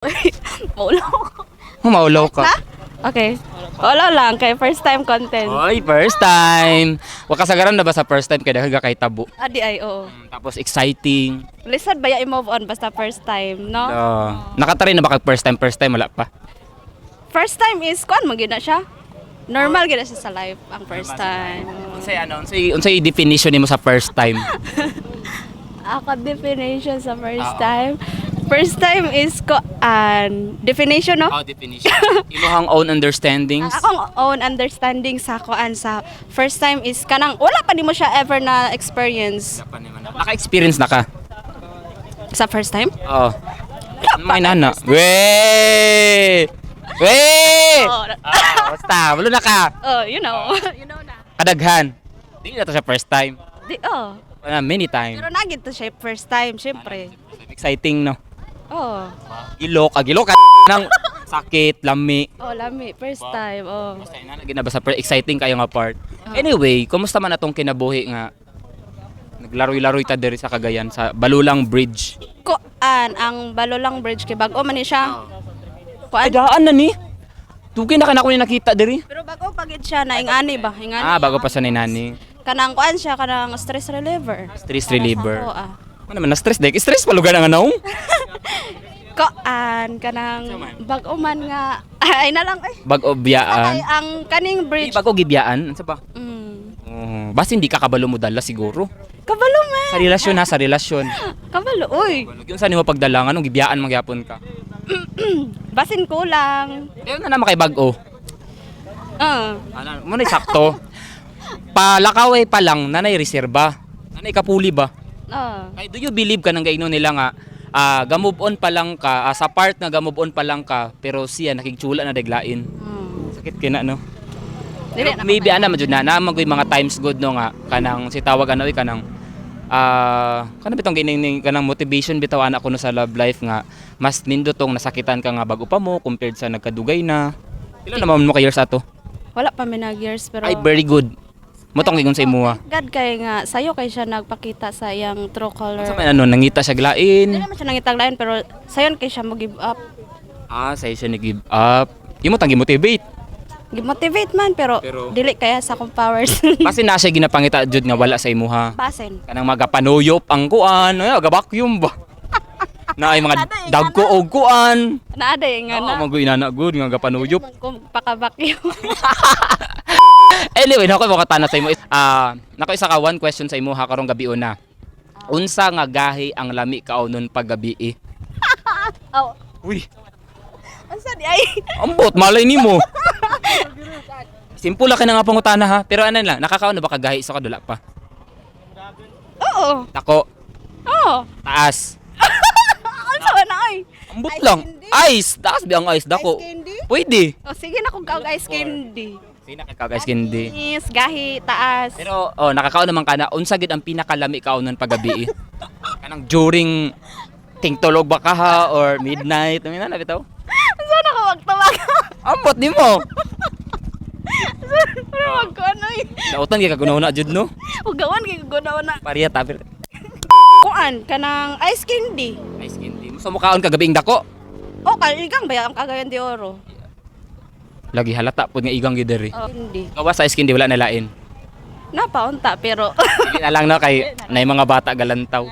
Maulaw ko. Maulaw ka. Na? Okay. Wala lang, kay first time content. Oy, first time. Wa kasagaran na ba sa first time kay daghan ka kay tabo. Adi ay, oo. Tapos exciting. Lisod ba ya i-move on basta first time, no? Nakatry na ba kag first time? First time wala pa. First time is, kuan man gyud na siya. Normal gyud na siya sa life, ang first time. Unsay ano, unsay definition nimo sa first time? Ako definition sa first time. First time is kuan definition, no? Oh, definition. Imong own understandings. Ang akong own understanding sa kuan sa first time is kanang wala pa nimo siya ever na experience Wala pa naman. Naka-experience na ka. sa first time. Oo. May nana. Wey! Wey! Oh, Ah, basta, wala na ka. oh, you know. You know na. Kadaghan. Di na to siya first time. Di, oh. Wala, many time. Pero nagid to siya first time, syempre. Exciting, no? Oh. Gilok, gilok ka ng sakit, lami. Oh, lami first time. Oh. Basta yun, na basta exciting kayo nga part. Anyway, kumusta man atong kinabuhi nga naglaroy-laroy ta diri sa Cagayan sa Balulang Bridge? Kuan ang Balolang Bridge kay bag-o man ni siya. Ay, Kuan. daan na ni. Tugi na ka na ko ni nakita diri. Pero bago pa gid siya na ingani ba? Ingani. Ah, bago pa sa ni nani. Kanang kuan siya kanang stress reliever. Stress reliever. Oo, ah. Ano naman na stress dek? Stress pa lugar ang naong. Kuan kanang bag-o man nga ay na lang ay. Bago Ay, biyaan. ang kaning Di bridge. bago gibiyaan. Ano ba? Oh, basta hindi ka kabalo mo dala siguro. Kabalo man. Sa relasyon ha, sa relasyon. Kabalo, uy. Yung sa nimo pagdala nganong gibiyaan magyapon ka? Basin kulang. Pero na naman kay bag-o. Ah. Ano, mo na sakto. Palakaway pa lang nanay reserba. Nanay kapuli ba? Ah. Ay, do you believe ka nang gaino nila nga gamove on pa lang ka, sa part nga gamove on pa lang ka, pero siya nakigtsula na daglain. Sakit kina no. Dili Pero na maybe ana man jud na naman ko'y mga times good no nga kanang si tawag ano kanang kanang bitong gining kanang motivation bitaw ana ko no sa love life nga mas nindot tong nasakitan ka nga bago pa mo compared sa nagkadugay na. Pila naman mo ka years ato? Wala pa mi nag years pero Ay, very good. Mo tong gigon sa imuha. God kay nga sayo kay siya nagpakita sa iyang true color. Sa man ano nangita siya Hindi glain. naman siya nangitag lain pero sayon kay siya mo give up. Ah, sayo siya ni give up. Imo tang gi-motivate. Gi-motivate man pero, dili kaya sa akong powers. Kasi na siya ginapangita jud nga wala sa imuha. Basin. Kanang magapanuyop ang kuan, ay gabakyum ba. Na ay mga dagko og kuan. Naaday nga Oo, na. magoy nana good nga gapanuyop. Kung pakabakyo. Anyway, nako mo katana sa imo. Nako isa ka one question sa imo ha karong gabi una. Unsa nga gahi ang lami kaonon paggabi? Oh. Uy, Unsa di ay? ambot malay nimo. Simple lang ka na nga pangutana ha. Pero ano lang, nakakaon na ba kagahi sa kadula pa? Oo. Dako, Oo. taas. Unsa ba na ay? Ambot Ice lang. candy? Ice, taas ba ang ice dako? Ice candy? Pwede. Oh, sige na kung kaog ice candy. Sige nakakaog ice candy. Yes, gahi, taas. Pero oh, nakakaon naman ka na unsa gid ang pinakalami kaonon paggabi? Kanang during tingtulog ba ka ha or midnight? Ano na bitaw? Unsa na ko magtawag? Ambot nimo. Pero wag ko ano eh. Dautan gyud ka na jud no. Ugawan kay gunaw na. Pareha ta pero Kuan kanang ice candy. ice candy. Mo mukaon kagabi ing dako. Oh, kaigang ba ang Cagayan de Oro? Lagi halata pud nga igang gid diri. Oh, hindi. Gawa sa ice candy wala na lain. Napaunta pero Sige na lang no kay nay mga bata galantaw.